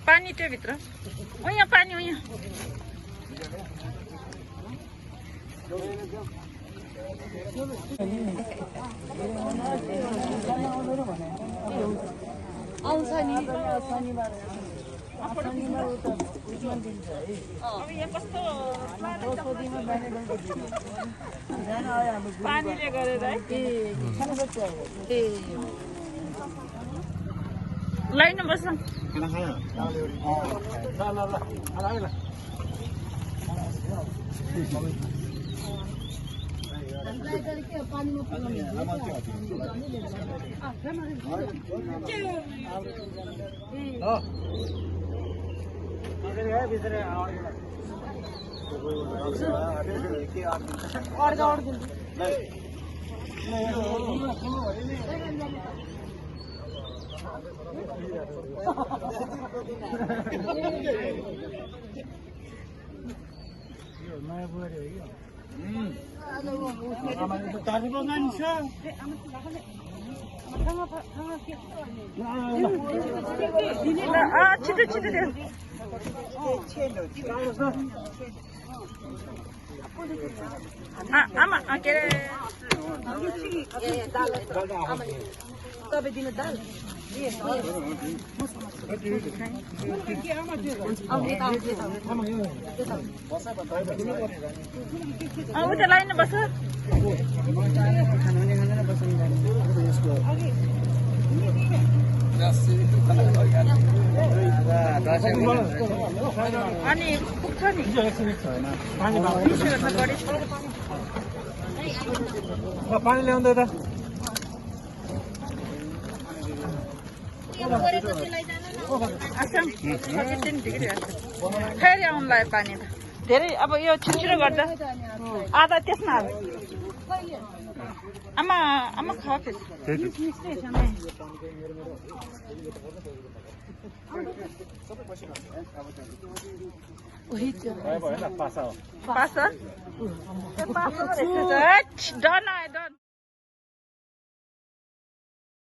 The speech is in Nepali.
पानी त्यो भित्र ओ यहाँ पानी हो यहाँ आउँछ नि शनिबार अब यहाँ कस्तो पानीले गरेर है लाइन बस्नु छिटो छिटो देऊ आमा के अरे तपाईँ दिनु दाल उता लाइन बस अनि पुग्छ नि पानी ल्याउँदै त फेरि आउनु लाग्यो पानी त धेरै अब यो छिटो गर्दा आधा त्यसमा हाल आमा आमा खा फेरि पासा